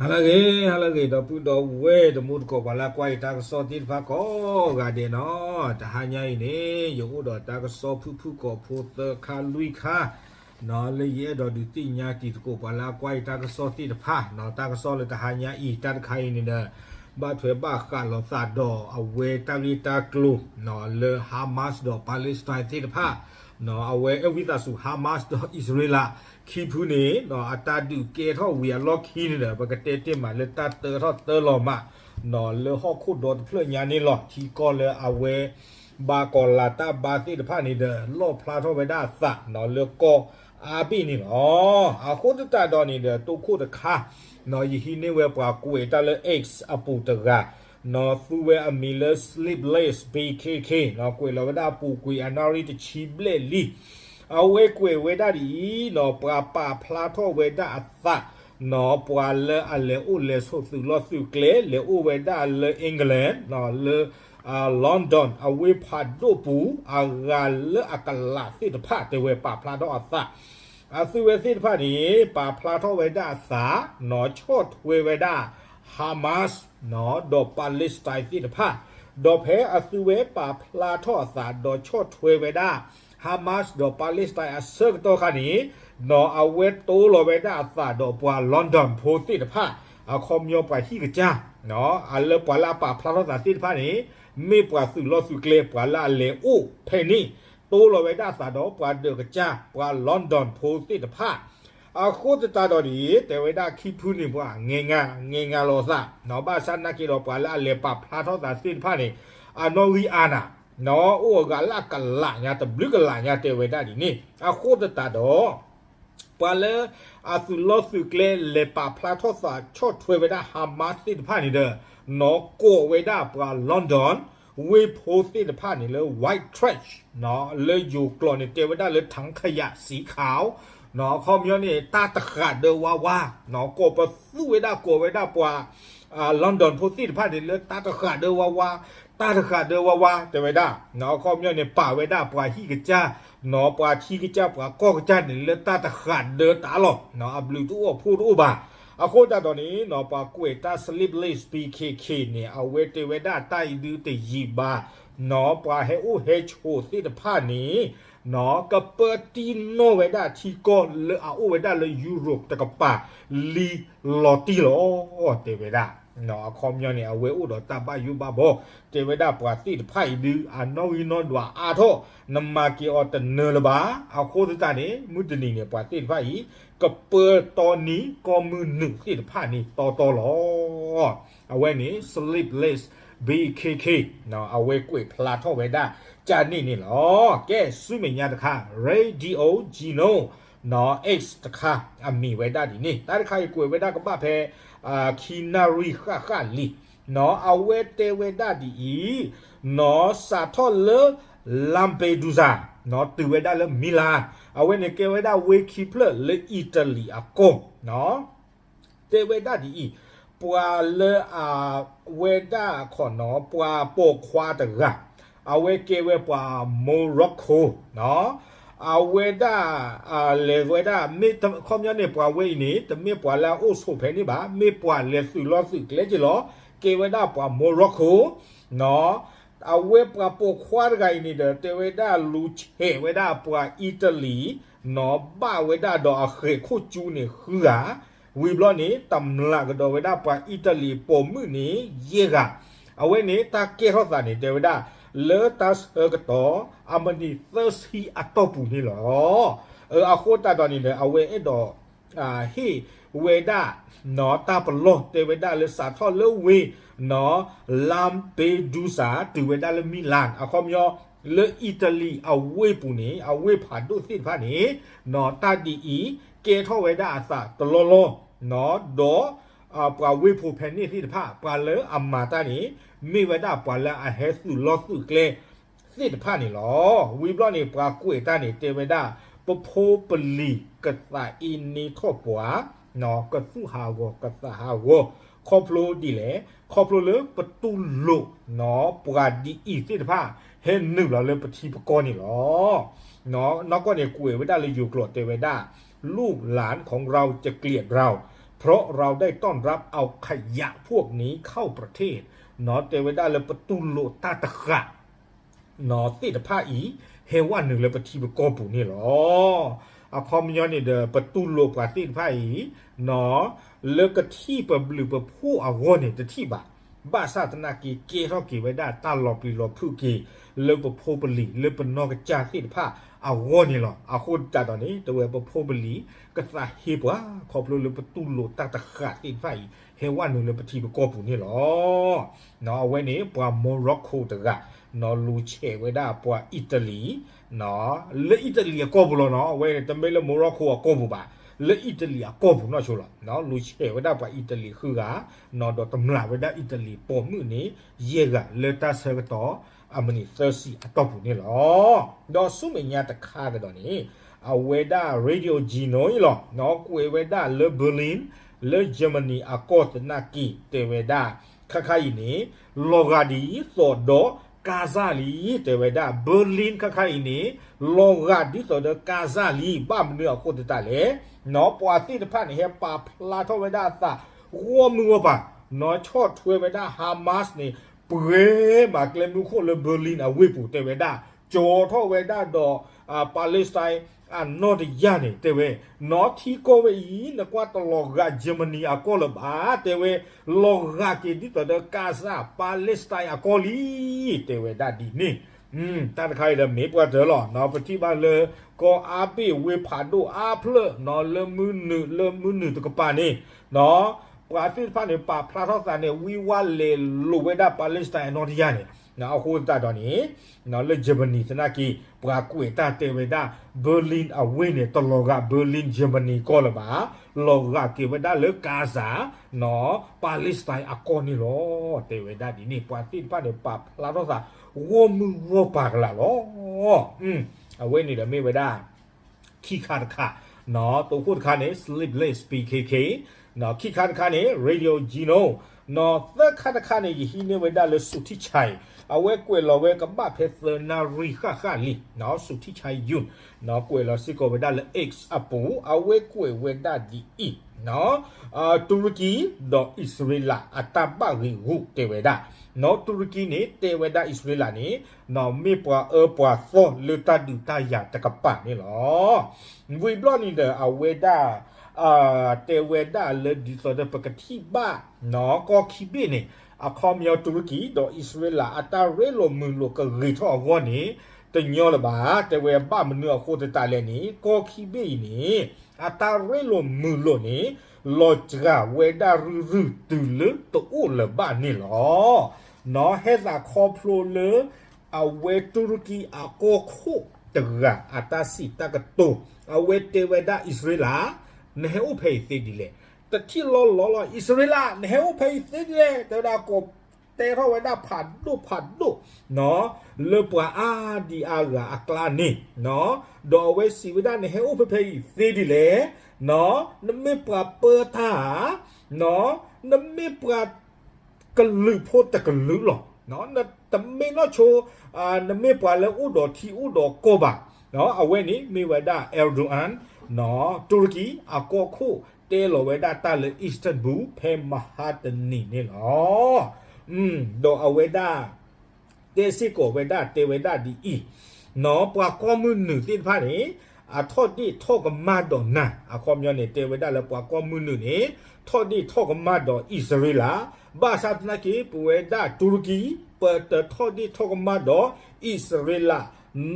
ဟါလၢအဂ့ၤ ဟါလၢအဂ့ၤ ဒီပုၢ်ဒီဝဲၢ် တံၤသကိး ပှၤလၢအကွၢ်ယတၢ်ကစီၣ်သ့ၣ်တဖၣ်ကိးဂၤဒဲးနီၤ, တဟါညါအံၤန့ၣ် ယအိၣ်ဒီးတၢ်ကစီၣ်ဖုၣ်ဖုၣ်ကိာ်ဖိသၢခါလွံၢ်ခါ လၢယအဲၣ်ဒိးဒုးသ့ၣ်ညါတံၤသကိး ပှၤလၢအကွၢ်ယတၢ်ကစီၣ်သ့ၣ်တဖၣ်နီၤ, တၢ်ကစီၣ်လၢတဟါညါအံၤ တၢ်တခါအံၤန့ၣ်ဒီး ဘၣ်ထွဲဘၣ်ဃးလိာ်သးဒီးအဝဲတၢ်ဂ့ၢ်တၢ်ကျိၤ လၢ Hamas ဒီး Palestine သ့ၣ်တဖၣ် အဝဲအဲၣ်ဝံသးစူၤ Hamas ဒီးအံၣ်စရ့လး ခံဖုန့ၣ် အတၢ်ဒုးကဲထီၣ်ဝံၤအလီၢ်ခံန့ၣ်ဒီး ပကတဲတ့ၢ်မးလၢတၢ်တၢထီၣ်တၢလီၤမး လၢဟီၣ်ခိၣ်ဒီတဖျၢၣ်ညါန့ၣ်လီၤ. ထံကီၢ်လၢအဝဲ ဘၣ်ကီၤလၤတၢ်ဘါသ့ၣ်တဖၣ်န့ၣ်ဒီး လီၣ်ဖျါထီၣ်ဝဲဒၣ်အသး လၢကီၢ်အါဘ့ၣ်န့ၣ်လီၤ. အဃိသတးဒီးန့ၣ်ဒီး တိခိၣ်တခါ ယဟံးန့ၢ်ဝဲပှၤကွဲးတၢ်လၢ X အပူၤတဂၤ သူဝဲအမံၤလၢ Sleepless B K K ကွဲးလီၤဝဲဒၣ်အပူၤကွံာ်အနၣ်ရံၣ်တဆံဘျဲၣ်လံ အဝဲကွဲးဝဲဒၣ်ဒ်အံၤ ပှၤပာ်ဖျါထီၣ်ဝဲဒၣ်အသး ပှၤလၢအလဲၤအိၣ်လဲၤဆိးသုးလီၢ်သုးကျဲ လဲၤအိၣ်ဝဲဒၣ်လၢ England လၢ London အဝ့ၢ်ဖးဒိၣ်ပူၤ အဂၤလၢအကလးသ့ၣ်တဖၣ် တဲဝဲပာ်ဖျါထီၣ်အသး အသုဝဲသ့ၣ်တဖၣ်န့ၣ် ပာ်ဖျါထီၣ်ဝဲဒၣ်အသး ဆီၣ်ထွဲဝဲဒၣ် Hamas ဒီး Palestine သ့ၣ်တဖၣ် ဒီးဖဲအသုဝဲပာ်ဖျါထီၣ်အသး ဒီးဆီၣ်ထွဲဝဲဒၣ် Hamas ဒီး Palestine အဆၢကတီၢ်ခါန့ၣ် အဝဲတိလီၤဝဲဒၣ်အသးဒီးပှၤ London ဖိသ့ၣ်တဖၣ် အခီပညီပှၤဟံၣ်ကစၢ် အလၢပှၤလၢအပာ်ဖျါထီၣ်သးသ့ၣ်တဖၣ်န့ၣ် မ့ၢ်ပှၤသုးလီၢ်သုးကျဲ ပှၤလၢအလဲၤအိၣ်ဖဲန့ၣ် တိလီၤဝဲဒၣ်အသးဒီးပှၤဒၢးကစၢ် ပှၤ London ဖိသ့ၣ်တဖၣ် အဃိသတးဒီးန့ၣ် တဲဝဲဒၣ်ခံဖုန့ၣ်ပှၤ ငဲငါ ငဲငါလီၤသး ဘၣ်ဆၣ်နာ်က့ဒီးပှၤလၢအလဲၤပာ်ဖျါထီၣ်သးသ့ၣ်တဖၣ်န့ၣ် အနီၣ်ဂံၢ်အါနၤ အိၣ်အဂၤလၢအကလးညါ တဘျုးကလးညါ တဲဝဲဒၣ်ဒ်န့ၣ် အဃိသတးဒီး ပှၤလၢအသုးလီၢ်သုးကျဲ လဲၤပာ်ဖျါထီၣ်သးဆီၣ်ထွဲဝဲဒၣ် Hamas သ့ၣ်တဖၣ်န့ၣ်ဒီး နီၢ်ကိးဝဲဒၣ်ပှၤ London ဝ့ၢ်ဖိသ့ၣ်တဖၣ်န့ၣ်လၢ white trash လၢယိၤကျိာ်န့ၣ် တဲဝဲဒၣ်လၢ ထၢၣ်ခယၣ်စံခး အခီပညီန့ၣ် တၢ်တဃာ်ဒၢဝါဝါ ကိးပသူဝဲဒၣ် ကိးဝဲဒၣ်ပှၤ London ဖိသ့ၣ်တဖၣ်န့ၣ်လၢတၢ်တဃာ်ဒၢဝါဝါ တၢ်တဃာ်ဒၢဝါဝါ တဲဝဲဒၣ် အခီပညီန့ၣ် ပာ်ဝဲဒၣ်ပှၤဟံၣ်ကစၢ် ပှၤထံကစၢ် ပှၤကီၢ်ကစၢ်န့ၣ် လၢတၢ်တဃာ်ဒၢတၢ်လီၤ အဘျုးတအိၣ်အဖှိၣ်တအိၣ်ဘၣ်. အဃိသတးဒီးန့ၣ် ပှၤကွဲးတၢ် Sleepless B K K န့ၣ် အဝဲတဲဝဲဒၣ်တၢ်အံၤဒုတယံာ်ဘၣ် ပှၤဟဲအိၣ်ဟဲဆိးသ့ၣ်တဖၣ်န့ၣ် ကပၢတံၢ်နီၣ်ဝဲဒၣ်ထံကီၢ်လၢအအိၣ်ဝဲဒၣ်လၢ Europe တကပၤ လံလီၤတံၢ်လီၤ တဲဝဲဒၣ် အခီပညီန့ၣ် အဝဲအိၣ်ဒီးတၢ်ဘၣ်ယိၣ်ဘၣ်ဘီ တဲဝဲဒၣ်ပှၤသ့ၣ်တဖၣ်အံၤဒု အနီၣ်ဂံၢ်နီၣ်ဒွးအါထီၣ် နမၤက့ၤအီၤတနၢၤလၢၤဘၣ်. အဃိသတးန့ၣ် မုၢ်တနံၤန့ၣ် ပှၤသ့ၣ်တဖၣ်အံၤ ကပၢတီနံၤကီၢ်မုၢ်နုာ်သ့ၣ်တဖၣ်န့ၣ် တီတီလီၤ. အဝဲန့ၣ် Sleepless B K K အဝဲကွဲးဖျါထီၣ်ဝဲဒၣ် ကၢ်န့ၣ်န့ၣ်လီၤ. ကဲ ဆူမဲာ်ညါတခါ Radio Gino X တခါ အမံၤဝဲဒၣ်ဒ်န့ၣ် တၢ်တခါအံၤကွဲးဝဲဒၣ်ကဘၣ်ဖဲ ခံနၣ်ရံၣ်ဃၣ်ဃၣ်လံ အဝဲတဲဝဲဒၣ်ဒ်အံၤ စးထီၣ်လၢ Lampedusa တုၤဝဲဒၣ်လၢ Milan အဝဲန့ၣ်ကဲဝဲဒၣ်ဝ့ၢ်ခံဖျၢၣ်လၢအံၣ်တလံၤအကီၢ် တဲဝဲဒၣ်ဒ်အံၤ ပှၤလၢအဝဲဒၣ်ခီနီၤ ပှၤပိာ်ခွါတဂၤ အဝဲကဲဝဲပှၤ Morocco အဝဲဒၣ် လဲၤဝဲဒၣ် မ့ၢ်ခီပညီန့ၣ် ပှၤဝဲအံၤန့ၣ် တမ့ၢ်ပှၤလၢအအိၣ်ဆိးဖဲန့ၣ်ဘၣ် မ့ၢ်ပှၤလဲၤသုးလီၢ်သုးကျဲက့ၤလီၤ. ကဲဝဲဒၣ်ပှၤ Morocco အဝဲပှၤပိာ်ခွါတဂၤအံၤန့ၣ်ဒီး တဲဝဲဒၣ်လူၤဆဲးဝဲဒၣ်ပှၤအံၣ်တလံၤ နီၤဘၣ်ဝဲဒၣ်ဒီးအဃဲးခိၣ်ကၠူန့ၣ်ဃုဂၤ ဝံၤဘျီန့ၣ် တမျးကဒီးဝဲဒၣ်ပှၤအံၣ်တလံၤပိာ်မုၣ်န့ၣ် ယဲၢ်ဂၤ အဝဲန့ၣ်တၢ်ကဲထီၣ်သးန့ၣ် တဲဝဲဒၣ် လၢတၢ်ဆၢကတီၢ် အမံးနံးသၢဆံအတီၢ်ပူၤန့ၣ်လီၤ. အဃိသတးဒီးန့ၣ်ဒီး အဝဲအဲၣ်ဒိး ဟ့ၣ်ဝဲဒၣ် တၢ်ပလီၢ်တဲဝဲဒၣ်လၢစးထီၣ်လၢဝ့ၢ် Lampedusa တုၤဝဲဒၣ်လၢ Milan အခီပညီ လၢအံၣ်တလံၤအဝ့ၢ်ပူၤန့ၣ် အဝ့ၢ်ဖးဒိၣ်သ့ၣ်တဖၣ်န့ၣ် တၢ်ဒ်အံၤ ကဲထီၣ်ဝဲဒၣ်အသးတလီၢ်လီၢ် ဒီး ပှၤဝ့ၢ်ဖိဖဲန့ၣ်သ့ၣ်တဖၣ် ပှၤလၢအမၤတၢ်န့ၣ် မ့ၢ်ဝဲဒၣ်ပှၤလၢအဟဲသုးလီၢ်သုးကျဲ သ့ၣ်တဖၣ်န့ၣ်လီၤ. ဝံၤဘျီန့ၣ် ပှၤကွဲးတၢ်န့ၣ် တဲဝဲဒၣ် ပဖိပလံၤကသးအ့န့ထီၣ်ပှၤ ကသူၣ်ဟးဂီၤကသးဟးဂီၤ ခီဖျိဒ်လဲၣ် ခီဖျိလၢပတူၢ်လိာ် ပှၤဒ်အံၤသ့ၣ်တဖၣ် ဟဲနုာ်လီၤလၢပထံပကီၢ်န့ၣ်လီၤ. နီၢ်ကီၢ်န့ၣ် ကွဲးဝဲဒၣ်လၢယိၤကျိာ်တဲဝဲဒၣ် ลูกหลานของเราจะเกลียดเราเพราะเราไม่รัก เพราะเราได้ต้อนรับเอาขยะพวกนี้เข้าประเทศ တဲဝဲဒၣ်လၢပတူၢ်လိာ်တၢ်တဃာ် သ့ၣ်တဖၣ်အံၤ ဟဲဝဲနုာ်လၢပထံပကီၢ်ပူၤန့ၣ်လီၤ. အခီပညီန့ၣ်ဒီး ပတူၢ်လိာ်ပှၤသ့ၣ်တဖၣ်အံၤ လၢကထံၣ်ပဘျုးပဖှိၣ်အဂီၢ်န့ၣ်တထံၣ်ဘၣ်. ဘၣ်ဆၣ်သနာ်က့ ကဲထီၣ်က့ၤဝဲဒၣ်တၢ်လီၤပျံၤလီၤဖုးက့ၤ လၢပဖိပလံၤ လၢပနီၢ်ကစၢ်သ့ၣ်တဖၣ်အဂီၢ်န့ၣ်လီၤ. အဃိသတးဒီးန့ၣ် တဲဝဲပဖိပလံၤ ကသးဟ့ပှၤ ခီဖျိလၢပတူၢ်လိာ်တၢ်တဃာ်သ့ၣ်တဖၣ်အံၤ ဟဲဝဲနုာ်လၢပထံပကီၢ်ပူၤန့ၣ်လီၤ. အဝဲန့ၣ် ပှၤ Morocco တဂၤ လူၤဆဲးဝဲဒၣ်ပှၤ Italy လၢ Italy အကီၢ်ပူၤလီၤနီၤ. အဝဲန့ၣ် တမ့ၢ်လၢ Morocco အကီၢ်ပူၤဘၣ်, လၢ Italy အကီၢ်ပူၤနီၢ်ဆိလီၤ. လူၤဆဲးဝဲဒၣ်ပှၤ Italy ဃုဂၤ ဒီးတမျးဝဲဒၣ် Italy ပိာ်မုၣ်န့ၣ် ယဲၢ်ဂၤ လၢတၢ်ဆၢကတီၢ် အမံးနံးသၢဆံအတီၢ်ပူၤန့ၣ်လီၤ. ဒီးဆူမဲာ်ညါတခါကဒီးန့ၣ် အဝဲဒၣ် Radio Juno အံၤလီၤ. ကွဲးဝဲဒၣ်လၢ Berlin လၢ Germany အကီၢ်သနာ်က့ တဲဝဲဒၣ် ခါခါအံၤန့ၣ် လီၤဂာ်ဒ်သိးဒီး Gaza လံ တဲဝဲဒၣ် Berlin ခါခါအံၤန့ၣ် လီၤဂာ်ဒ်သိးဒီး Gaza လံ. ဘၣ်မနုၤအဃိသတးလဲၣ်, ပှၤသ့ၣ်တဖၣ်န့ၣ် ဟဲပာ်ဖျါထီၣ်ဝဲဒၣ်အသး ဂီၢ်မုၢ်ဂီၢ်ပၤ နီၤ ဆီၣ်ထွဲဝဲဒၣ် Hamas န့ၣ် ပှဲၤမးကျဲမုၢ်ခိၣ်လၢ Berlin အဝ့ၢ်ပူၤ တဲဝဲဒၣ် ကၠီၤထီၣ်ဝဲဒၣ်ဒီး Palestine အနီၢ်တယၢ်န့ၣ် တဲဝဲ နီၤ ထံကီၢ်ဝဲအံၤ နကွၢ်တလီၤဂာ် Germany အကီၢ်လၢၤဘၣ် တဲဝဲ လီၤဂာ်က့ၤဒ်သိးဒီး Gaza Palestine အကီၢ်လံ တဲဝဲဒၣ်ဒ်န့ၣ်. တၢ်တခါအံၤဒီးမ့ၢ်ပှၤတၢၢ်လီၤ. ပထံၣ်ဘၣ်လၢ ကီၢ်အါဘ့ၣ်ဝ့ၢ်ဖးဒိၣ်အါဖျၢၣ် လၢမုၢ်နုာ် လၢမုၢ်နုာ်တကပၤန့ၣ် ပှၤသ့ၣ်တဖၣ်န့ၣ် ပာ်ဖျါထီၣ်သးန့ၣ် ဝံဝါလဲၤလိာ်ဝဲဒၣ် Palestine အနီၢ်တယၢ်န့ၣ်. အဃိသတးဒီးန့ၣ် လၢ Germany သနာ်က့ ပှၤကွဲးတၢ်တဲဝဲဒၣ် Berlin အဝ့ၢ်န့ၣ် တလီၤဂာ် Berlin Germany ကီၢ်လၢၤဘၣ်, လီၤဂာ်က့ၤဝဲဒၣ်လၢ Gaza နီၤ Palestine အကီၢ်န့ၣ်လီၤ တဲဝဲဒၣ်ဒ်န့ၣ်. ပှၤသ့ၣ်တဖၣ်န့ၣ် ပာ်ဖျါထီၣ်သး ဂီၢ်မုၢ်ဂီၢ်ပၤကလာ်လီၤ. အဝဲန့ၣ်ဒီးမ့ၢ်ဝဲဒၣ် ခံခါတခါ, တိခိၣ်တခါန့ၣ် Sleepless P K K, ခံခါတခါန့ၣ် Radio Juno, သၢခါတခါန့ၣ် ယဟံးန့ၢ်ဝဲဒၣ်လၢ Suthichai, အဝဲကွဲးလီၤဝဲကဘၣ်ဖဲသၢနၣ်ရံၣ်ဃၣ်ဃၣ်လံ, Suthichai Yun, ကွဲးလီၤစ့ၢ်ကီးဝဲဒၣ်လၢ X အပူၤ, အဝဲကွဲးဝဲဒၣ်ဒ်အံၤ, တူရကံ ဒီးအံၣ်စရ့လးအတၢ်ဘၣ်ဂံာ်ဂူာ်တဲဝဲဒၣ်, တူရကံန့ၣ် တဲဝဲဒၣ်အံၣ်စရ့လးန့ၣ် မ့ၢ်ပှၤအၢပှၤသီလၢတၢ်ဒုးတၢ်ယၤတကပၤန့ၣ်လီၤ. ဝံၤဘျီန့ၣ်ဒီး အဝဲဒၣ် တဲဝဲဒၣ်လၢဒ်သိးဒီးပကထံၣ်ဘၣ် ကီၢ်ခံဘ့ၣ်န့ၣ် အခီပညီတူရကံဒီးအံၣ်စရ့လးအတၢ်ရ့လိာ်မုာ်လိာ်ကဂ့ၤထီၣ်အဂီၢ်န့ၣ် တညီလၢၤဘၣ်, တဲဝဲဘၣ်မနုၤအဃိသတးလဲၣ်န့ၣ် ကီၢ်ခံဘ့ၣ်အံၤန့ၣ် အတၢ်ရ့လိာ်မုာ်လိာ်န့ၣ် လီၤစှၤဝဲဒၣ်ရုၢ်ရုၢ်တုၤလၢတအိၣ်လၢၤဘၣ်န့ၣ်လီၤ. နီၢ် ဟဲသးခီဖျိလၢ အဝဲတူရကံအကီၢ်ခိၣ်တဂၤအတၢ်စံးတၢ်ကတိၤ, အဝဲတဲဝဲဒၣ်အံၣ်စရ့လး နဟဲအိၣ်ဖဲအံၤသ့ဒ်လဲၣ်, တထံၣ်လီၤလီၤလီၤ အံၣ်စရ့လး နဟဲအိၣ်ဖဲအံၤသ့ဒ်လဲၣ်, တဲဝဲဒၣ်ကိးတဲထီၣ်ဝဲဒၣ်ဖးဒိၣ်ဖးဒိၣ် လၢပှၤအါဒံအါဂၤအကျါန့ၣ်, ဒီးအဝဲစံးဝဲဒၣ် နဟဲအိၣ်ဖဲဖဲအံၤသ့ဒ်လဲၣ်, နမ့ၢ်ပှၤပၢတၢ်ဧါ, နမ့ၢ်ပှၤ ကလုာ်ဖိတကလုာ်လီၤ. တမ့ၢ်နီၢ်ဆိ နမ့ၢ်ပှၤလၢအိၣ်ဒီးထံအိၣ်ဒီးကီၢ်ဘၣ်. အဝဲန့ၣ်မ့ၢ်ဝဲဒၣ် Erdogan တူရကံအကီၢ်ခိၣ် တဲလီၤဝဲဒၣ်တၢ်လၢ Istanbul ဖဲမဟါတနံၤန့ၣ်လီၤ. ဒီးအဝဲဒၣ် တဲစ့ၢ်ကီးဝဲဒၣ် တဲဝဲဒၣ်ဒ်အံၤ, နီၢ် ပှၤကီၢ်မုၢ်နုာ်သ့ၣ်တဖၣ်န့ၣ် အထီၣ်ဒ့ၣ်ထီၣ်ကမၣ်ဒီးနၤ, အခီပညီန့ၣ် တဲဝဲဒၣ်လၢပှၤကီၢ်မုၢ်နုာ်န့ၣ် ထီၣ်ဒ့ၣ်ထီၣ်ကမၣ်ဒီးအံၣ်စရ့လး, ဘၣ်ဆၣ်သနာ်က့ ပဝဲဒၣ်တူရကံ ပတထီၣ်ဒ့ၣ်ထီၣ်ကမၣ်ဒီးအံၣ်စရ့လး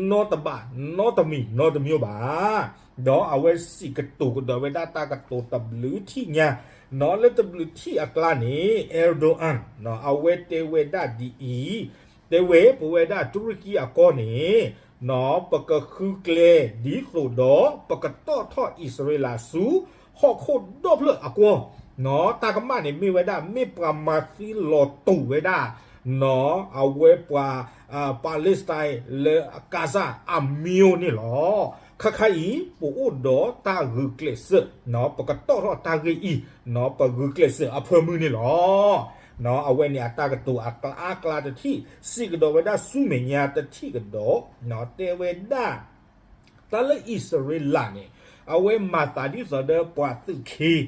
နီတဘး နီတမံၤ နီတမံၤဘၣ်. ဒီးအဝဲစံးကတိၤကဒီးဝဲဒၣ်တၢ်ကတိၤတဘျုးထံၣ်ညါ, နီၢ် လၢတဘျုးထံၣ်အကျါန့ၣ် Erdogan အဝဲတဲဝဲဒၣ်ဒ်အံၤ, တဲဝဲ ပဝဲဒၣ်တူရကံအကီၢ်န့ၣ် နီၢ် ပကဃုကျဲဒ်သိးဒီး ပကတီၣ်ထီၣ်အံၣ်စရ့လးဆူ ဟီၣ်ခိၣ်ဒီဖျၢၣ်အကွီၢ်, နီၢ် တၢ်ကမၣ်န့ၣ်မ့ၢ်ဝဲဒၣ် မ့ၢ်ပှၤမၤသံလီၤတူာ်ဝဲဒၣ် နီၢ် အဝဲပှၤ Palestine လၢ Gaza အမံၤအိၣ်န့ၣ်လီၤ. ခါခါအံၤ ပအိၣ်ဒီးတၢ်ဂုာ်ကျဲးစၢး နီၢ် ပကတီၣ်ထီၣ်တၢ်ဂ့ၢ်အံၤ နီၢ် ပဂုာ်ကျဲးစၢးအဖၢမုၢ်န့ၣ်လီၤ. နီၢ် အဝဲန့ၣ်အတၢ်ကတိၤအကျါအကျါတထံၣ် စံးကဒီးဝဲဒၣ်ဆူမဲာ်ညါတထံၣ်ကဒီး နီၢ် တဲဝဲဒၣ် တၢ်လၢအံၣ်စရ့လးန့ၣ် အဝဲမၤသးဒ်သိးဒီးပှၤသုးခ့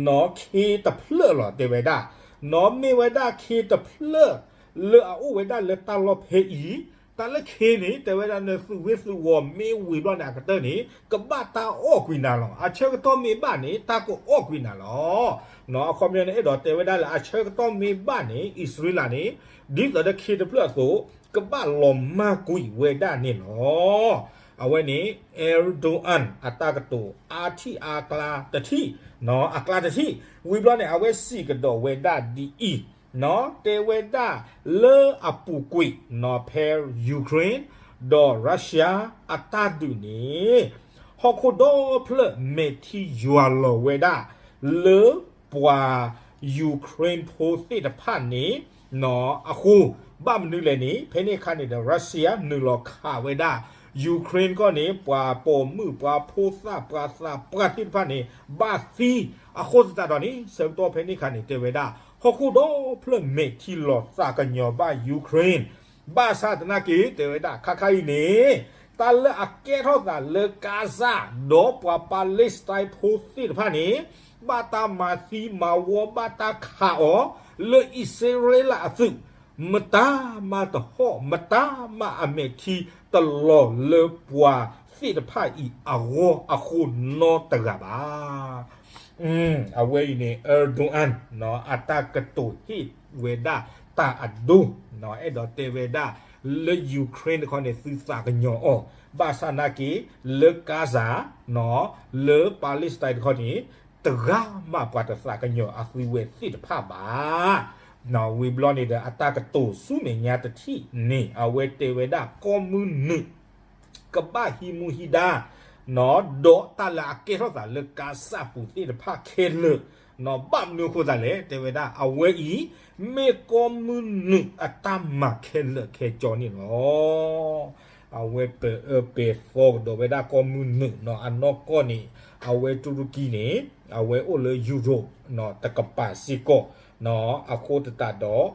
နီၢ် ခ့တဖျၢၣ်လီၤ တဲဝဲဒၣ်, နီၢ် မ့ၢ်ဝဲဒၣ်ခ့တဖျၢၣ် လၢအအိၣ်ဝဲဒၣ်လၢတၢ်လီၢ်ဖဲအံၤ, တၢ်လၢခ့န့ၣ် တဲဝဲဒၣ် နသူၣ်ဝ့သူၣ်ဝီၤမ့ၢ်ဝံၤဘျီန့ၣ် အကတၢၢ်န့ၣ် ကဘၣ်တၢ်အီၣ်ကွံာ်နၤလီၤ. အဆၢကတီၢ်မ့ၢ်ဘၣ်န့ၣ် တၢ်ကအီၣ်ကွံာ်နၤလီၤ. နီၢ် အခီပညီန့ၣ် အဲၣ်ဒိးတဲဝဲဒၣ်လၢ အဆၢကတီၢ်မ့ၢ်ဘၣ်န့ၣ် အံၣ်စရ့လးန့ၣ် ဒ်သိးဒီးခ့တဖျၢၣ်အသိး ကဘၣ်လီၤမၢ်ကွံာ်ဝဲဒၣ်န့ၣ်လီၤ. အဝဲန့ၣ် Erdogan အတၢ်ကတိၤအါထံၣ်အါကျါတထံၣ်, နီၢ် အကျါတထံၣ်, ဝံၤဘျီန့ၣ် အဝဲစံးကဒီးဝဲဒၣ်ဒ်အံၤ, နီၢ် တဲဝဲဒၣ်လၢအပူၤကွံာ် နီၢ် ဖဲ Ukraine ဒီး Russia အတၢ်ဒုးန့ၣ် ဟီၣ်ခိၣ်ဒီဖျၢၣ်မဲာ်ထံယွၤလီၤဝဲဒၣ် လၢပှၤ Ukraine ဖိသ့ၣ်တဖၣ်န့ၣ် နီၢ် အဃိ ဘၣ်မနုၤလဲၣ်န့ၣ် ဖဲန့ၣ်အခါန့ၣ်ဒီး Russia နုာ်လီၤခးဝဲဒၣ် Ukraine ကီၢ်န့ၣ် ပှၤပိာ်မုၣ် ပှၤဖိသၣ် ပှၤသးပှၢ်သ့ၣ်တဖၣ်န့ၣ် ဘၣ်သံ, အဃိသတးဒီးန့ၣ် ဆၢကတီၢ်ဖဲန့ၣ်အခါန့ၣ် တဲဝဲဒၣ် ဟီၣ်ခိၣ်ဒီဖျၢၣ်မဲာ်ထံလီၤသးကညီၤဘၣ် Ukraine ဘၣ်ဆၣ်သနာ်က့ တဲဝဲဒၣ် ခါခါအံၤန့ၣ် တၢ်လၢအကဲထီၣ်သးလၢ Gaza ဒီးပှၤ Palestine ဖိသ့ၣ်တဖၣ်န့ၣ် ဘၣ်တၢ်မၤသံမၤဝီ ဘၣ်တၢ်ခးအီၤ လၢအံၣ်စရ့လးအသုး မတၤမၤတဟီၣ် မတၤမၤအမဲာ်ထံတလီၤလၢပှၤသ့ၣ်တဖၣ်အံၤအဂီၢ်အဃိနီတဂၤဘၣ်. အဝဲအံၤန့ၣ် Erdogan နီၢ် အတၢ်ကတိၤဟ့ၣ်ဝဲဒၣ်တၢ်အဒိ, နီၢ် အဲၣ်ဒိးတဲဝဲဒၣ် လၢ Ukraine တခီန့ၣ် သုသးကညီၤအီၤ, ဘၣ်ဆၣ်သနာ်က့ လၢ Gaza နီၢ် လၢ Palestine တခီန့ၣ် တဂၤမးပှၤတသးကညီၤအသုဝဲသ့ၣ်တဖၣ်ဘၣ်. နီၢ် ဝံၤဘျီန့ၣ်ဒီး အတၢ်ကတိၤဆူမဲာ်ညါတထံၣ်န့ၣ် အဝဲတဲဝဲဒၣ် ကီၢ်မုၢ်နုာ် ကဘၣ်ဟံးမူဟံးဒါ နီၢ် ဒီးတၢ်လၢအကဲထီၣ်သးလၢ Gaza ပူၤသ့ၣ်တဖၣ်ခဲလၢာ်, နီၢ် ဘၣ်မနုၤအဃိသတးလဲၣ် တဲဝဲဒၣ် အဝဲအံၤ မ့ၢ်ကီၢ်မုၢ်နုာ်အတၢ်မၤခဲလၢာ်ခဲဆ့န့ၣ်လီၤ. အဝဲပအၢပသီကဒီးဝဲဒၣ်ကီၢ်မုၢ်နုာ် နီၢ် အနီၢ်ကီၢ်န့ၣ် အဝဲတူရကံန့ၣ် အဝဲအိၣ်လၢ Europe နီၢ် တကပၤစ့ၢ်ကီး, နီၢ် အဃိသတးဒီး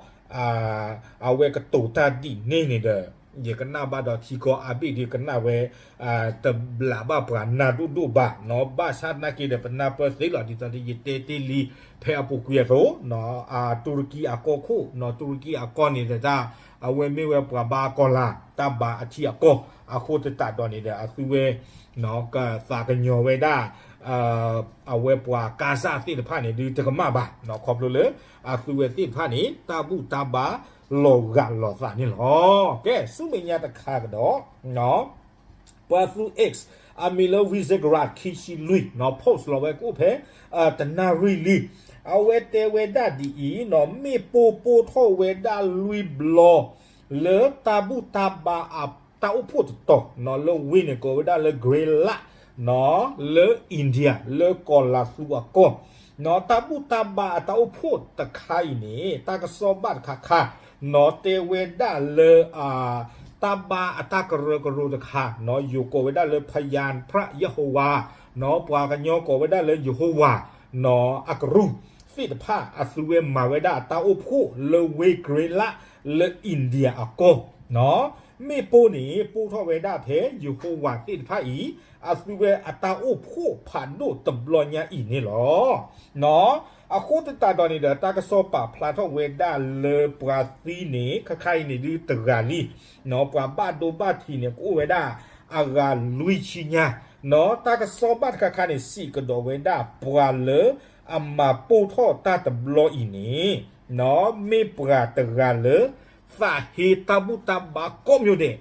အဝဲကတိၤတၢ်ဒ်န့ၣ်န့ၣ်ဒီး ယကနၣ်ဘၣ်ဒီးထံကီၢ်အါဘ့ၣ်ဒီးကနၣ်ဝဲ တဘျးဘၣ်ပှၤနၢ်ဒိၣ်ဒိၣ်ဘၣ်, နီၢ် ဘၣ်ဆၣ်သနာ်က့ဒီး ပနၢ်ပၢၢ်သ့လီၤ ဒ်သိးဒီးယတဲတ့ၢ်လံ ဖဲအပူၤကွံာ်အသိး, နီၢ် တူရကံအကီၢ်ခိၣ်, နီၢ် တူရကံအကီၢ်န့ၣ်ဒီး အဝဲမ့ၢ်ဝဲပှၤဘါကီၤလၤ တၢ်ဘါအထံအကီၢ်, အဃိသတးဒီးန့ၣ်ဒီး အသုဝဲ နီၢ် ကသးကညီၤဝဲဒၣ် အဝဲပှၤ Gaza သ့ၣ်တဖၣ်န့ၣ် ဒုးတကမၣ်ဘၣ်, နီၢ် ခီဖျိလၢ အသုဝဲသ့ၣ်တဖၣ်န့ၣ် တၢ်ဘူၣ်တၢ်ဘါလီၤဂာ်လီၤသးန့ၣ်လီၤ. ကဲ ဆူမဲာ်ညါတခါကဒီး ပှၤသူ X အမံၤလၢ Visegrad ခံဆံလွံၢ် နီၢ် post လီၤဝဲကအိၣ်ဖဲ တနၣ်ရံၣ်လံ, အဝဲတဲဝဲဒၣ်ဒ်အံၤ, နီၢ် မ့ၣ်ပိၢ်ပိၢ်ထီၣ်ဝဲဒၣ်လွံၢ်ဘျီ လၢတၢ်ဘူၣ်တၢ်ဘါအတၢ်အိၣ်ဖှိၣ်တတီၤ, နီၢ် လၢဝ့ၢ်န့ၣ်ကိးဝဲဒၣ်လၢ Green Lake, နီၢ် လၢ India လၢကီၤလၤသူအကီၢ်, နီၢ် တၢ်ဘူၣ်တၢ်ဘါအတၢ်အိၣ်ဖှိၣ်တခါအံၤန့ၣ် တၢ်ကစီၣ်ဘၣ်တခါခါ, နီၢ် တဲဝဲဒၣ်လၢ တၢ်ဘါအတၢ်ကရၢကရိတခါ, နီၢ် ယိၤကိးဝဲဒၣ်လၢ พยานพระยะโฮวา, နီၢ် ပှၤကညီကိးဝဲဒၣ်လၢယဟိဝၤ, နီၢ် အကရူၢ်သ့ၣ်တဖၣ် အသုဝဲမၤဝဲဒၣ်အတၢ်အိၣ်ဖှိၣ်လၢဝ့ၢ် Green Lake လၢ India အကီၢ်, နီၢ် မ့ၣ်ပိၢ်န့ၣ် ပိၢ်ထီၣ်ဝဲဒၣ်ဖဲယဟိဝၤသ့ၣ်တဖၣ်အံၤ အသုဝဲအတၢ်အိၣ်ဖှိၣ်ဖးဒိၣ်တဘျီညါအံၤန့ၣ်လီၤ. နီၢ် အဃိသတးဒီးန့ၣ်ဒီး တၢ်ကစီၣ်ပာ်ဖျါထီၣ်ဝဲဒၣ်လၢပှၤသံန့ၣ် ခါခါအံၤန့ၣ်ဒုးတဂၤလံ, နီၢ် ပှၤဘၣ်ဒိဘၣ်ထံးန့ၣ် ကအိၣ်ဝဲဒၣ်အဂၤလွံၢ်ဆံညါ, နီၢ် တၢ်ကစီၣ်ဘၣ်တခါခါန့ၣ် စံးကဒီးဝဲဒၣ်ပှၤလၢအမၤပိၢ်ထီၣ်တၢ်တဘျီအံၤန့ၣ်, နီၢ် မ့ၢ်ပှၤတဂၤလၢ သးဟ့တၢ်ဘူၣ်တၢ်ဘါကိးမံၤဒဲး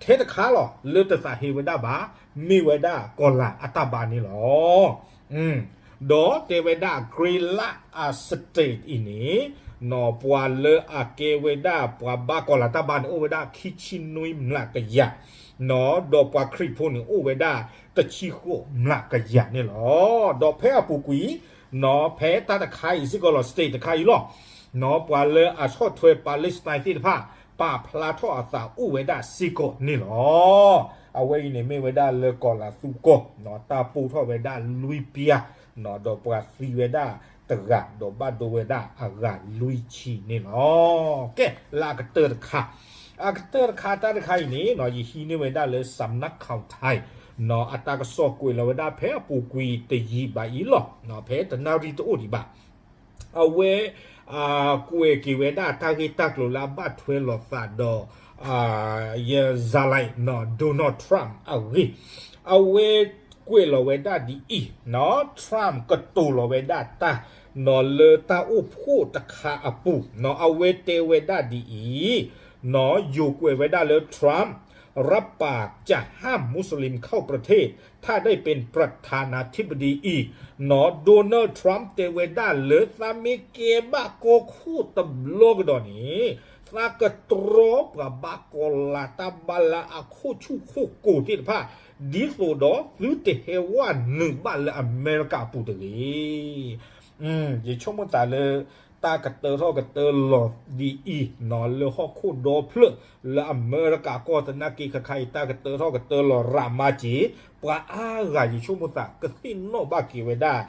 ထဲတခါလီၤ လၢတသးဟ့ဝဲဒၣ်ဘၣ်, မ့ၢ်ဝဲဒၣ်ကီၤလၤအတၢ်ဘါန့ၣ်လီၤ. ဒီးတဲဝဲဒၣ် Green Lake အ state အံၤန့ၣ်, နီၢ် ပှၤလၢအကဲဝဲဒၣ်ပှၤဘါကီၤလၤတၢ်ဘါန့ၣ် အိၣ်ဝဲဒၣ်ခံဆံနွံမျးကယၤ, နီၢ် ဒီးပှၤခရံာ်ဖိန့ၣ် အိၣ်ဝဲဒၣ်တဆံဃိးမျးကယၤန့ၣ်လီၤ. ဒီးဖဲအပူၤကွံာ်, နီၢ် ဖဲတၢ်တခါအံၤစ့ၢ်ကီးလီၤ state တခါအံၤလီၤ, နီၢ် ပှၤလၢအဆီၣ်ထွဲ Palestine သ့ၣ်တဖၣ် ပာ်ဖျါထီၣ်အသးအိၣ်ဝဲဒၣ်စ့ၢ်ကီးန့ၣ်လီၤ. အဝဲအံၤန့ၣ် မ့ၢ်ဝဲဒၣ်လၢကီၤလၤသူကီၢ်, နီၢ် တၢ်ပိၢ်ထီၣ်ဝဲဒၣ်လွံၢ်ပျၢ်, နီၢ် ဒီးပှၤသံဝဲဒၣ်တဂၤ ဒီးဘၣ်ဒိဝဲဒၣ်အဂၤလွံၢ်ဆံန့ၣ်လီၤ. ကဲ လၢအကတၢၢ်တခါ, အကတၢၢ်တခါတၢ်တခါအံၤန့ၣ် နီၢ် ယဟံးန့ၢ်ဝဲဒၣ်လၢ สำนักข่าวไทย အတၢ်ကစီၣ်ကွဲးလီၤဝဲဒၣ်ဖဲအပူၤကွံာ်တယံာ်ဘၣ်အံၤလီၤ. ဖဲတနၣ်ရံၣ်တအိၣ်ဒံးဘၣ်. အဝဲ ကွဲးက့ၤဝဲဒၣ်တၢ်ဂ့ၢ်တၢ်ကျိၤလၢအဘၣ်ထွဲလိာ်သးဒီး ယ ဇာတ်လိုက် Donald Trump အဂ့ၢ်, အဝဲကွဲးလီၤဝဲဒၣ်ဒ်အံၤ, Trump ကတိၤလီၤဝဲဒၣ်တၢ် လၢတၢ်အိၣ်ဖှိၣ်တခါအပူၤ, အဝဲတဲဝဲဒၣ်ဒ်အံၤ, ယိၤကွဲးဝဲဒၣ်လၢ Trump รับปากจะห้ามมุสลิมเข้าประเทศ ถ้าได้เป็นประธานาธิบดีอีก Donald Trump တဲဝဲဒၣ်လၢသးမ့ၢ်ကဲဘၣ်ကီၢ်ခိၣ်တဘျီကဒီးန့ၣ် သးကတြီပှၤဘၣ်ကီၤလၤတၢ်ဘါလၢအခိၣ်ဆူၣ်ခိၣ်ကိၤသ့ၣ်တဖၣ် ဒ်သိးဒီးသုတဟဲဝဲနုာ်ဘၣ်လၢအမဲရကၤအပူၤတဂ့ၤ. ယဆိကမိၣ်သးလၢ တၢ်ကတၢထီၣ်ကတၢလီၤဒ်အံၤ လၢဟီၣ်ခိၣ်ဒီဖျၢၣ် လၢအမဲရကၤကီၢ်သနာ်က့ ခါခါအံၤ တၢ်ကတၢထီၣ်ကတၢလီၤရးမးက့ၤ ပှၤအါဂၤယဆိကမိၣ်သးကသ့ၣ်နီၣ်ဘၣ်က့ၤဝဲဒၣ်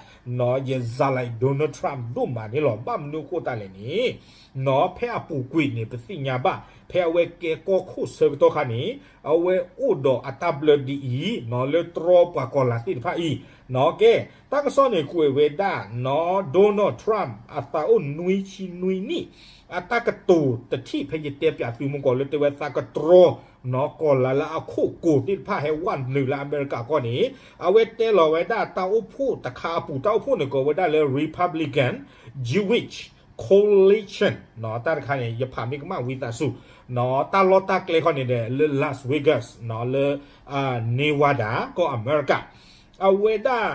ယ ဇာတ်လိုက် Donald Trump ဒိၣ်မးန့ၣ်လီၤ. ဘၣ်မနုၤအဃိသတးလဲၣ်န့ၣ် ဖဲအပူၤကွံာ်န့ၣ် ပသ့ၣ်ညါဘၣ် ဖဲအဝဲကဲကီၢ်ခိၣ်ဆၢကတီၢ်ခါန့ၣ် အဝဲအိၣ်ဒီးအတၢ်ဘျၢဒ်အံၤ လၢတြီပှၤကီၤလၤသ့ၣ်တဖၣ်အံၤ, ကဲ တၢ်ကစီၣ်န့ၣ်ကွဲးဝဲဒၣ် Donald Trump အသးအိၣ်နွံဆံနွံနံၣ် အတၢ်ကတိၤတထံၣ်ဖဲယတဲပၠးသုမူကီၢ်လၢတဲဝဲသးကတြီ ကီၤလၤလၢအခိၣ်ကိၤသ့ၣ်တဖၣ်ဟဲဝဲနုာ်လၢအမဲရကၤကီၢ်န့ၣ် အဝဲတဲလီၤဝဲဒၣ်တၢ်အိၣ်ဖှိၣ်တခါအပူၤ တၢ်အိၣ်ဖှိၣ်န့ၣ်ကိးဝဲဒၣ်လၢ Republican Jewish Coalition တၢ်တခါန့ၣ် ယဖးမ့ၢ်ကမၣ်ဝံသးစူၤ တၢ်လီၢ်တၢ်ကျဲခီန့ၣ်ဒီး လၢ Las Vegas လၢ Nevada ကီၢ်အမဲရကၤ အဝဲဒၣ်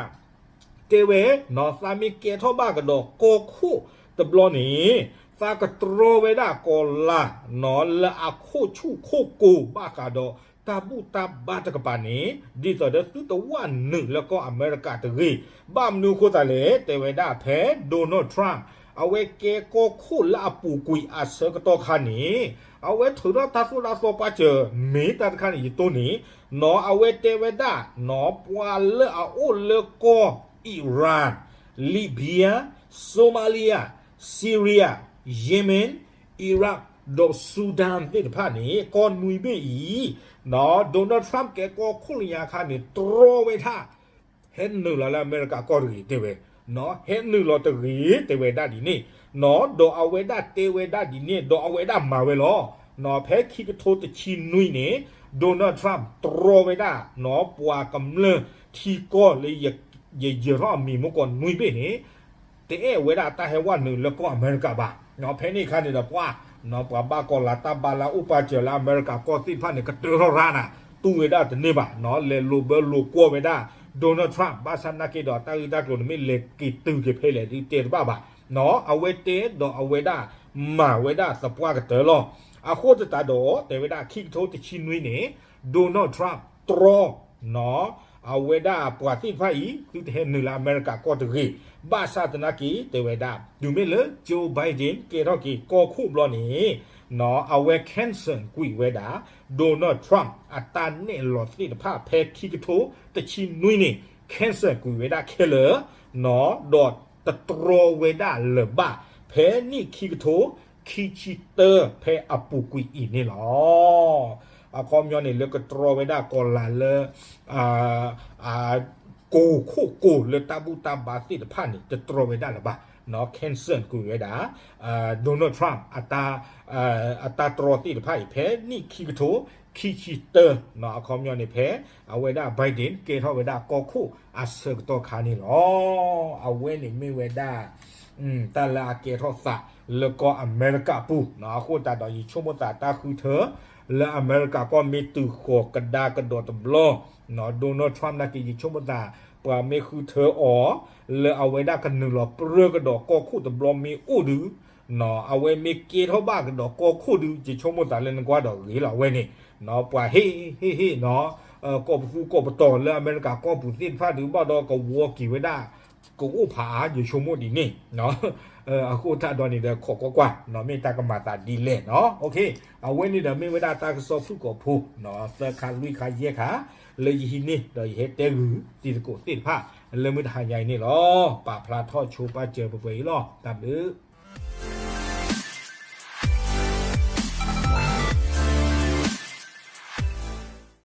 တဲဝဲ သးမ့ၢ်ကဲထီၣ်ဘၣ်ကဒီးကီၢ်ခိၣ်တဘျီန့ၣ် သးကတြီဝဲဒၣ်ကီၤလၤ လၢအခိၣ်ဆူၣ်ခိၣ်ကိၤဘၣ်ဃးဒီးတၢ်ဘူၣ်တၢ်ဘါတကပၤန့ၣ် ဒ်သိးဒီးသုတဝဲနုာ်လၢကီၢ်အမဲရကၤတဂ့ၤ. ဘၣ်မနုၤအဃိသတးလဲၣ် တဲဝဲဒၣ်ဖဲ Donald Trump အဝဲကဲကီၢ်ခိၣ်လၢအပူၤကွံာ်အဆၢကတီၢ်ခါန့ၣ် အဝဲထုးထီၣ်တၢ်သိၣ်တၢ်သီပှၢ်စၢၤ မ့ၢ်တၢ်တခါန့ၣ်ယတိၢ်န့ၣ် အဝဲတဲဝဲဒၣ် ပှၤလၢအအိၣ်လၢကီၢ် Iran, Libya, Somalia, Syria, Yemen, Iraq ဒီး Sudan သ့ၣ်တဖၣ်န့ၣ် ကီၢ်နွံဘ့ၣ်အံၤ Donald Trump ကဲကီၢ်ခိၣ်လၢညါခါန့ၣ် တြီဝဲဒၣ် ဟဲနုာ်လီၤလၢအမဲရကၤကီၢ်တဂ့ၤတဲဝဲ, ဟဲနုာ်လီၤတဂ့ၤတဲဝဲဒၣ်ဒ်န့ၣ်, ဒီးအဝဲဒၣ်တဲဝဲဒၣ်ဒ်န့ၣ် ဒီးအဝဲဒၣ်မၤဝဲလီၤ. ဖဲခံကထိတဆံနွံန့ၣ် Donald Trump တြီဝဲဒၣ် ပှၤကမျၢၢ်ထံကီၢ်လၢ ယယၢၤထီၣ်အမံၤမူကီၢ်နွံဘ့ၣ်န့ၣ် တအဲၣ်ဝဲဒၣ်တၢ်ဟဲဝဲနုာ်လၢကီၢ်အမဲရကၤဘၣ်. ဖဲန့ၣ်အခါန့ၣ်ဒီးပှၤ ပှၤဘၣ်ကီၤလၤတၢ်ဘါလၢအအိၣ်ပာ်စၢၤလၢအမဲရကၤကီၢ်သ့ၣ်တဖၣ်န့ၣ် ကတၢၢ်ထီၣ်ရၣ်နၤ တူၢ်ဝဲဒၣ်တန့ၢ်ဘၣ်, လဲၤလိာ်ဘၢလိာ်ကွီၢ်ဝဲဒၣ် Donald Trump ဘၣ်ဆၣ်သနာ်က့ဒီးတၢ်ဂ့ၢ်တၢ်ကျိၤန့ၣ်မ့ၢ်လဲၤက့ၤတုၤက့ၤဖဲလဲၣ်ဒုးတဲတဘၣ်ဘၣ်. အဝဲတဲဒီးအဝဲဒၣ်မၤဝဲဒၣ်သပှၢ်ကတၢၢ်လီၤ. အဃိသတးဒီးတဲဝဲဒၣ်ခံကထိတဆံနွံန့ၣ် Donald Trump တြီ အဝဲဒၣ်ပှၤသ့ၣ်တဖၣ်အံၤ သုတဟဲနုာ်လၢအမဲရကၤကီၢ်တဂ့ၤ. ဘၣ်ဆၣ်သနာ်က့တဲဝဲဒၣ် တုၤမ့ၢ်လၢ Joe Biden ကဲထီၣ်က့ၤကီၢ်ခိၣ်ဘျီန့ၣ် အဝဲ cancel ကွံာ်ဝဲဒၣ် Donald Trump အတၢ်နဲၣ်လီၤသ့ၣ်တဖၣ်ဖဲခံကထိတဆံနွံန့ၣ် cancel ကွံာ်ဝဲဒၣ်ခဲလၢာ် ဒီးတတြီဝဲဒၣ်လၢၤဘၣ် ဖဲနံၣ်ခံကထိ ခံဆံတၢ ဖဲအပူၤကွံာ်အံၤန့ၣ်လီၤ. အခီပညီန့ၣ် လၢကတြီဝဲဒၣ်ကီၤလၤလၢ ကိၢ်ခိၣ်ကိၢ်လၢတၢ်ဘူၣ်တၢ်ဘါသ့ၣ်တဖၣ်န့ၣ် တတြီဝဲဒၣ်လၢၤဘၣ်, cancel ကွံာ်ဝဲဒၣ် Donald Trump အတၢ်တြီသ့ၣ်တဖၣ်အံၤ ဖဲနံၣ်ခံကထိ ခံဆံတၢ အခီပညီန့ၣ် ဖဲ အဝဲဒၣ် Biden ကဲထီၣ်ဝဲဒၣ်ကီၢ်ခိၣ်အဆၢကတီၢ်ခါန့ၣ်လီၤ. အဝဲန့ၣ်မ့ၢ်ဝဲဒၣ် တၢ်လၢအကဲထီၣ်သးလၢကီၢ်အမဲရကၤပူၤ, အဃိသတးဒီးယဆိကမိၣ်သးတၢ်ဃုထၢ လၢအမဲရကၤကီၢ်မ့ၢ်တုၤဃီၤကဒါကဒီးတဘျီ, Donald Trump နာ်က့ ယဆိကမိၣ်သး ပှၤမ့ၢ်ဃုထၢအီၤ လၢအဝဲဒၣ်ကနုာ်လီၤပြၢကဒီးကီၢ်ခိၣ်တဘျီမ့ၢ်အိၣ်ဒုး အဝဲမ့ၢ်ကဲထီၣ်ဘၣ်ကဒီးကီၢ်ခိၣ်ဒုး ယဆိကမိၣ်သးလၢနကွၢ်ဒီးဂ့ၤလီၤအဝဲန့ၣ်, ပှၤဟ့ၣ်ဟ့ၣ်ဟ့ၣ်နီၤ ကီၢ်ပသူကီၢ်ပတီၤလၢအမဲရကၤကီၢ်ပူၤသ့ၣ်တဖၣ်ဒုး ဘၣ်ဒီးကဝီၤက့ၤဝဲဒၣ် ကအိၣ်ဖးအါ ယဆိကမိၣ်ဒ်န့ၣ်, အဃိသတးဒီးန့ၣ်ဒီး ခိးကွၢ်ကွၢ် မ့ၢ်တၢ်ကမၤသးဒ်လဲၣ်နီၤ. အဝဲန့ၣ်ဒီးမ့ၢ်ဝဲဒၣ်တၢ်ကစီၣ်ဖုၣ်ကိာ်ဖိ သၢခါလွံၢ်ခါယဲၢ်ခါ လၢယဟံးန့ၢ်ဒီးယဟဲတဲဂုာ်တံၤသကိးသ့ၣ်တဖၣ် လၢမုၢ်တဟါညါအံၤန့ၣ်လီၤ. ပာ်ဖျါထီၣ်ဆိပာ်စၢၤပှဲၤပှဲၤအံၤလီၤ. တၢ်ဘျုး